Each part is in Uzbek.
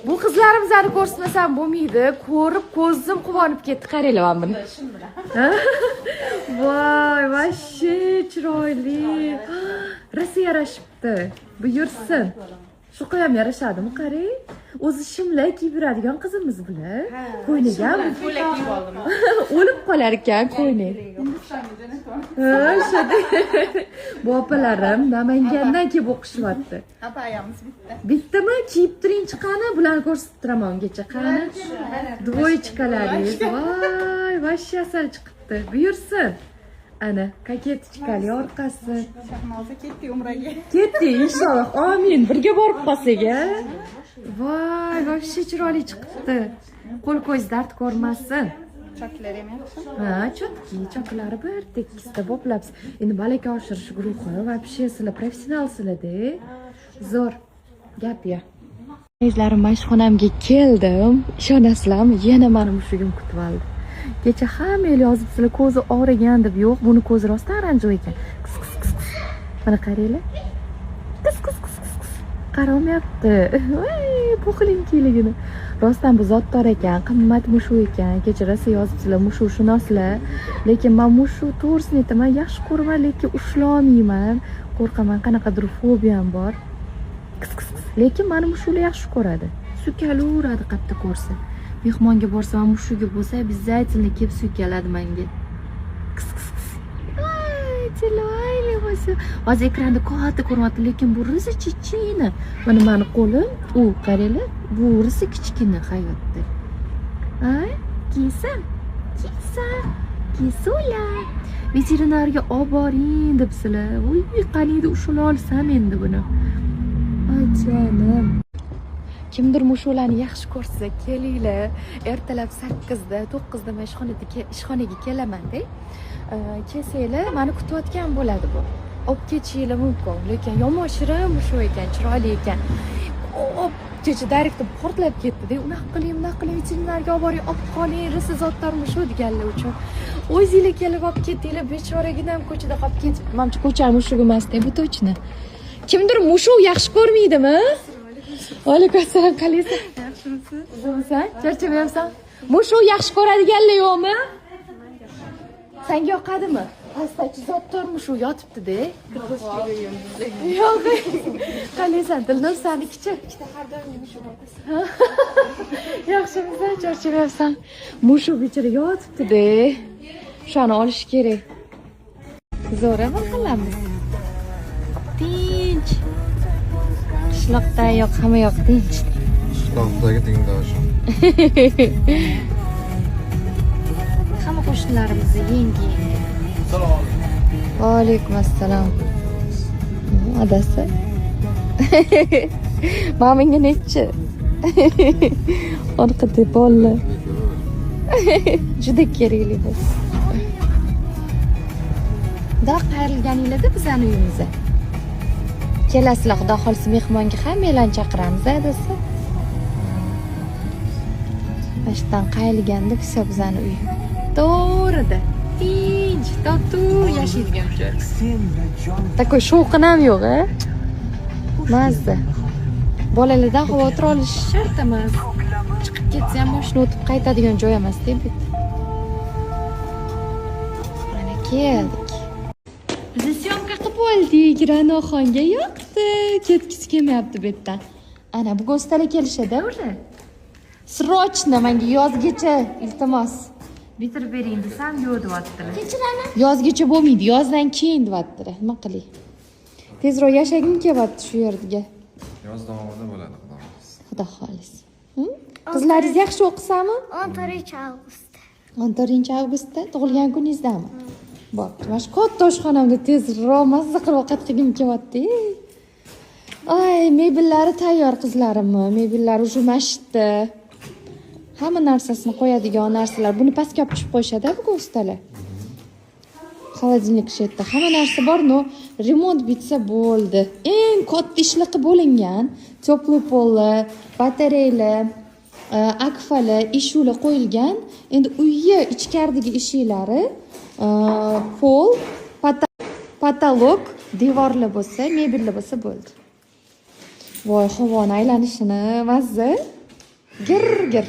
Bu qizlarimizni ko'rsatmasam bo'lmaydi. Ko'rib ko'zim quvonib ketdi. Qaranglar mana buni. Voy, вообще chiroyli. Rosa yarashibdi. Buyursin. Shu ham yarashadimi, qarang. O'zi shimlar kiyib yuradigan qizimiz bular. Ko'ylak ham Ko'ylak kiyib oldim. O'lib qolar ekan ko'ylak. Ha, o'sha. Bu opalarim Namangandan kelib o'qishyapti. Abayamiz bitta. Bittami? Kiyib turingchi, qani, bularni ko'rsatib turaman ungacha. Qani? Двоечка laringiz. Voy, вообще asal chiqibdi. Buyursin. Ana, кокеточка li orqasi. Shahnoza, ketdik umraga. Ketdik inshaalloh. Amin. Birga borib qolsak, a? Voy, вообще chiroyli chiqibdi. Qo'l ko'z dard ko'rmasin. Choklari ham yaxshi. Ha, чётки, choklari bir tekkizda boplabsiz. Endi malaka oshirish guruhi, вообще sizlar professionalsizlar-da. Zo'r. Gap yo'q. Azizlarim, mashxonamga keldim. Ishonasizlarmi? Yana mani mushugim kutib oldi. Kecha hammanglar yozibsizlar, ko'zi og'rigan deb. Yo'q, buni ko'zi rostdan ranjiq ekan. Qis qis qis qis. Mana qaranglar. Qis qis qis qis qis. Qaramayapti. Voy, пухленький ligini. Rostdan bu zotdor ekan, qimmat mushuk ekan. Kecha rosa yozibsizlar, mushukshunoslar. Lekin men mushuk, to'g'risini aytaman, yaxshi ko'raman, lekin ushlolmayman. Qo'rqaman, qanaqadir fobiyam bor. Qis qis qis. Lekin mani mushuklar yaxshi ko'radi. Suykalaveradi qayerda ko'rsa. Mehmonga borsam, mushugi bo'lsa, обязательно kelib suykaladi menga. Qis qis qis. Ay, chiroyli bo'lsa. Hozir ekranda katta ko'rinyapti, lekin bu rosa kichkina. Mana mani qo'lim, u qaranglar, bu rosa kichkina hayotda. Ay, kisa, kisa, kisula. Veterinarga olib boring debsizlar. Uy, qaniydi ushlab olsam endi buni. Ay, jonim. Kimdir mushuklarni yaxshi ko'rsa, kelinglar. Ertalab 8da, 9da man ishxonaga kelamanda. Kelsanglar, mani kutayotgan bo'ladi bu. Olib ketishinglar mumkin, lekin yomon shirin mushuk ekan, chiroyli ekan. Ko'p kecha direktda portlab ketdi-da. Unaqa qiling, bunaqa qiling, veterinarga olib boring, olib qoling, rosa zotdor mushuk deganlar uchun. O'zinglar kelib olib ketdinglar, bechoraginam ko'chada qolib ketib. Manimcha, ko'cha mushugi emas-da, bu точно. Kimdir mushuk yaxshi ko'rmaydimi? Alaykum assalom, qalaysan? Yaxshimisiz? Zo'rmisan? Charchamayapsan? Mushuk yaxshi ko'radiganlar yo'qmi? Senga yoqadimi? Pastachi zotdor mushuk yotibdi-da. Yo'q. Qalaysan? Dilnoz, sanikichi? Ikkita har doimgi mushuk. Yaxshimisan? Charchamayapsan? Mushuk bechora yotibdi-da. O'shani olish kerak. Zo'r mahallamiz. Tinch. Qishloqda yo'q, hamma yoq tinch. Qishloqdagi tengdoshim. Hamma qo'shnilarimiz yangi yangi. Va alaykum assalom. Adasi. Maminga nechi? Orqada bolalar. Juda kerakli bu. Xudo qayrilganinglarda bizani uyimizga. Kelasizlar, xudo xohlasa, mehmonga hammanglarni chaqiramiz, adasi. Mana shu yerdan qayrilganda все, bizani uy. To'g'rida. Tinch, totuv yashaydigan joy. Такой shovqin ham yo'q, a? Mazza. Bolalardan xavotir olish shart emas. Chiqib ketsa ham mashina o'tib qaytadigan joy emas-da bu. Mana keldik. Biz съёмка qilib bo'ldik. Ra'noxonga yoqdi. Ketgisi kelmayapti bu yerdan. Ana, bugun ustalar kelishadi уже. Срочно menga yozgacha, iltimos. Bitirib bering desam, yo'q deyaptilar. Yozgacha bo'lmaydi, yozdan keyin deyaptilar. Nima qilay? Tezroq yashagim kelyapti shu yerga. Yoz davomida bo'ladi, xudo xohlasa. Xudo xohlasa. Qizlaringiz yaxshi o'qisami? 14 avgustda. 14 avgustda tug'ilgan kuningizdami? Bo'pti. Mana shu katta oshxonamda tezroq mazza qilib ovqat qilgim kelyapti. Ay, mebellari tayyor qizlarimni. Mebellari уже mana shu yerda. Hamma narsasini qo'yadigan narsalar. Buni pastga olib tushib qo'yishadi bugun ustalar. Холодильник shu yerda. Hamma narsa bor, но remont bitsa bo'ldi. Eng katta ishlar qilib bo'lingan. Теплый пол lar, batareyalar, akfalar, eshiklar qo'yilgan. Endi uyni ichkaridagi eshiklari, pol, потолок, devorlar bo'lsa, mebellar bo'lsa bo'ldi. Voy, havoni aylanishini mazza. Gir gir.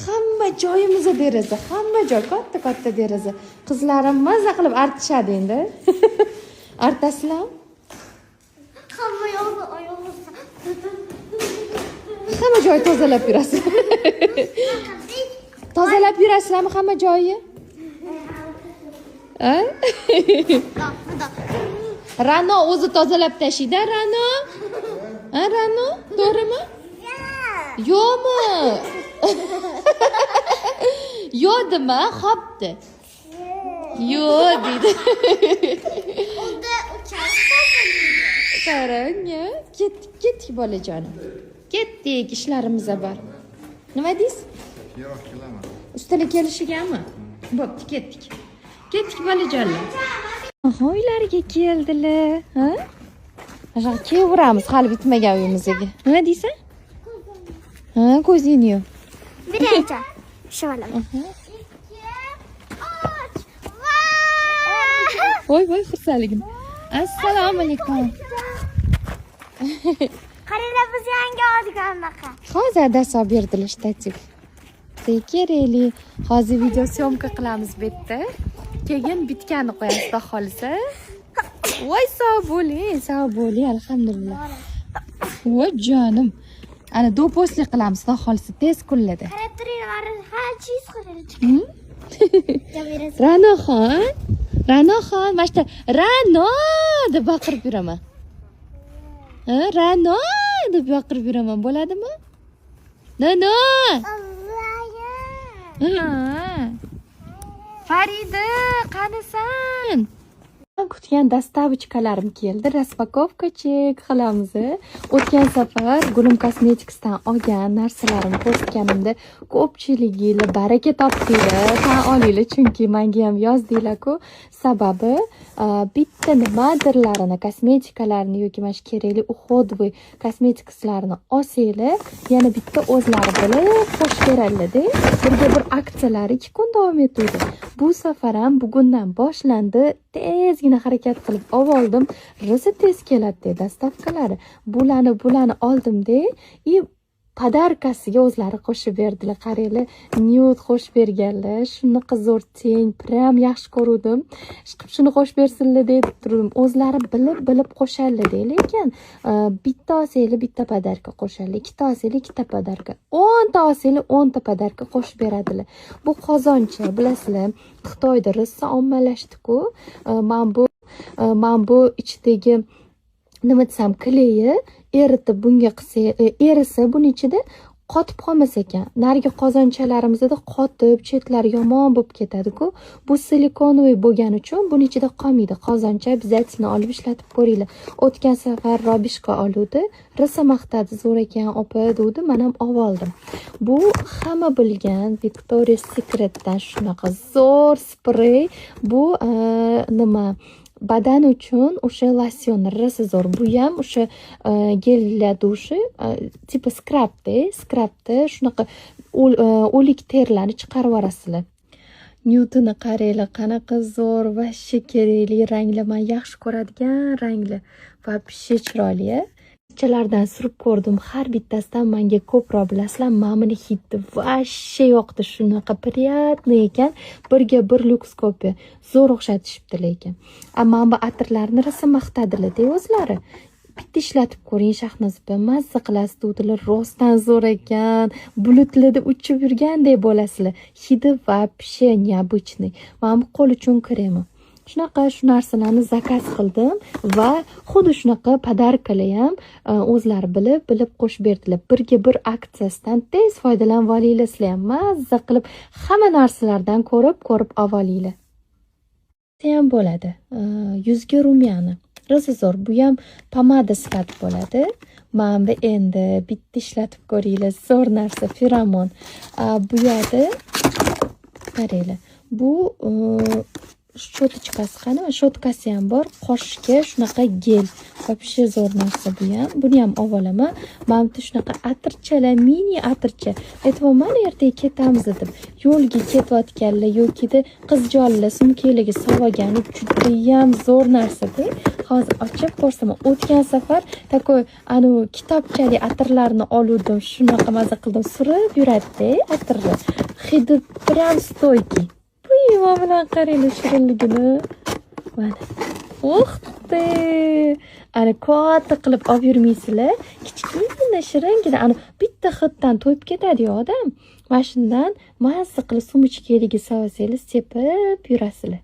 Hamma joyimizda deraza, hamma joy katta katta deraza. Qizlarim maza qilib artishadi endi. Artasizlarmi? Hamma yoqni oyog'imizda. Hamma joy tozalab yurasiz. Tozalab yurasizlarmi hamma joyi? A? Rano o'zi tozalab tashlaydi, Rano? A, Rano, to'g'rimi? Yo'qmi? Yo'q dema, hopdi. Yo'q deydi. Unda uchar. Qarang, a? Ketdik, ketdik, bolajonim. Ketdik, ishlarimiz bor. Nima deysiz? Keyinroq kelaman. Ustalar kelishigami? Bo'pti, ketdik. Ketdik, bolajonlar. Aha, uylariga keldilar. Ha? Mana kelaveramiz hali bitmagan uyimizga. Nima deysan? Ha, ko'zingni yum. Birinchi. Shu olaman. Ikki, uch, voy! Voy voy, xursandligim. Assalomu alaykum. Qaranglar, biz yangi oldik anaqa. Hozir adasi olib berdilar shtativ. Bizga kerakli. Hozir video съёмка qilamiz bu yerda. Keyin bitganini qo'yamiz, xudo xohlasa. Voy, sog' bo'ling, sog' bo'ling, alhamdulillah. Voy jonim. Ana до после qilamiz, xudo xohlasa, tez kunlarda. Qarab turinglar, ha, chiz qilib Hmm? chiqib. Ra'noxon, Ra'noxon, mana shu Ra'no deb baqirib yuraman. Ha, Ra'no deb baqirib yuraman, bo'ladimi? No, no. Ha. Farida, qanisan? Kutgan доставочка larim keldi. Распаковка чек qilamiz. O'tgan safar Gulum Cosmetics'dan olgan narsalarimni ko'rsatganimda ko'pchiliginglar baraka topdinglar, tan olinglar, chunki menga ham yozdinglar-ku. Sababi bitta nimadirlarini, kosmetikalarni yoki mana shu kerakli уходовый kosmetikalarni olsanglar, yana bitta o'zlari bilib qo'shib beradilar-da. Birga bir aksiyalari 2 kun davom etuvdi. Bu safar ham bugundan boshlandi. Tezgina harakat qilib oldim. Rosa tez keladi доставка lari. Bularni oldimda и подарка siga o'zlari qo'shib berdilar. Qaranglar, nude qo'shib berganlar. Shunaqa zo'r тень, прям yaxshi ko'ruvdim. Ishqilib shuni qo'shib bersinlar deb turdim. O'zlari bilib bilib qo'shadilar, lekin bitta olsanglar bitta подарка qo'shadilar, ikkita olsanglar ikkita подарка, 10 ta olsanglar 10 ta подарка qo'shib beradilar. Bu qozoncha, bilasizlar, Xitoyda rosa ommalashdi-ku. Man bu ichidagi, nima desam, клей i eritib bunga qilsa, erisa buni ichida qotib qolmas ekan. Narigi qozonchalarimizda qotib, chetlari yomon bo'lib ketadi-ku. Bu силиконовый bo'lgani uchun buni ichida qolmaydi. Qozoncha обязательно olib ishlatib ko'ringlar. O'tgan safar Robishka oluvdi, rosa maqtadi, zo'r ekan opa degdi, man ham olib oldim. Bu hamma bilgan Victoria's Secretdan shunaqa zo'r sprey. Bu nima, badan uchun o'sha losyon, rosa zo'r. Bu ham o'sha гель для душа, типа скраб da, скраб da shunaqa o'lik terlarni chiqarib yuborasizlar. Nudeini qaranglar, qanaqa zo'r, вообще kerakli ranglar, man yaxshi ko'radigan ranglar. Вообще chiroyli. Chalardan surib ko'rdim, har bittasidan menga ko'proq, bilasizlar, mana hidi вообще yoqdi, shunaqa приятный ekan. Birga bir Lux Cope zo'r o'xshatishibdi lekin. A mana bu atirlarni rosa maqtadilar-da o'zlari. Bitta ishlatib ko'ring, Shahnoz opa, mazza qilasiz degdilar, rostdan zo'r ekan. Bulutlarda uchib yurgandek bo'lasizlar. Hidi вообще необычный. Mana bu qo'l uchun kremi. Shunaqa shu narsalarni заказ qildim va xuddi shunaqa подарка lar ham o'zlari bilib bilib qo'shib berdilar. Birga bir aksiyasidan tez foydalanib olinglar, sizlar ham mazza qilib hamma narsalardan ko'rib ko'rib olinglar. Ham bo'ladi. Yuzga румяна. Rosa zo'r. Bu ham pomada sifati bo'ladi. Mana bu endi bitta ishlatib ko'ringlar. Zo'r narsa, feromon. Bu yoqda qaranglar. Bu Щёточка si qani? Щётка si ham bor. Qoshga shunaqa гель. Вообще zo'r narsa bu ham. Buni ham olib olaman. Mana bu shunaqa atirchalar, mini atircha. Aytyapman, ertaga ketamiz deb. Yo'lga ketayotganlar yokida qizjonlar sumkalarga solgani judayam zo'r narsa-da. Hozir ochib ko'rsaman. O'tgan safar такой anavi kitobchali atirlarni oluvdim. Shunaqa maza qildim. Surib yuradi-da atirni. Hidi прям стойкий. Piyma bilan qaranglar shirinligini. Mana. Ух ты! Ana katta qilib olib yurmaysizlar. Kichkina, shiringina ana bitta hiddan to'yib ketadi-yu odam. Mana shundan mazza qilib сумочка larga solsanglar, sepib yurasizlar.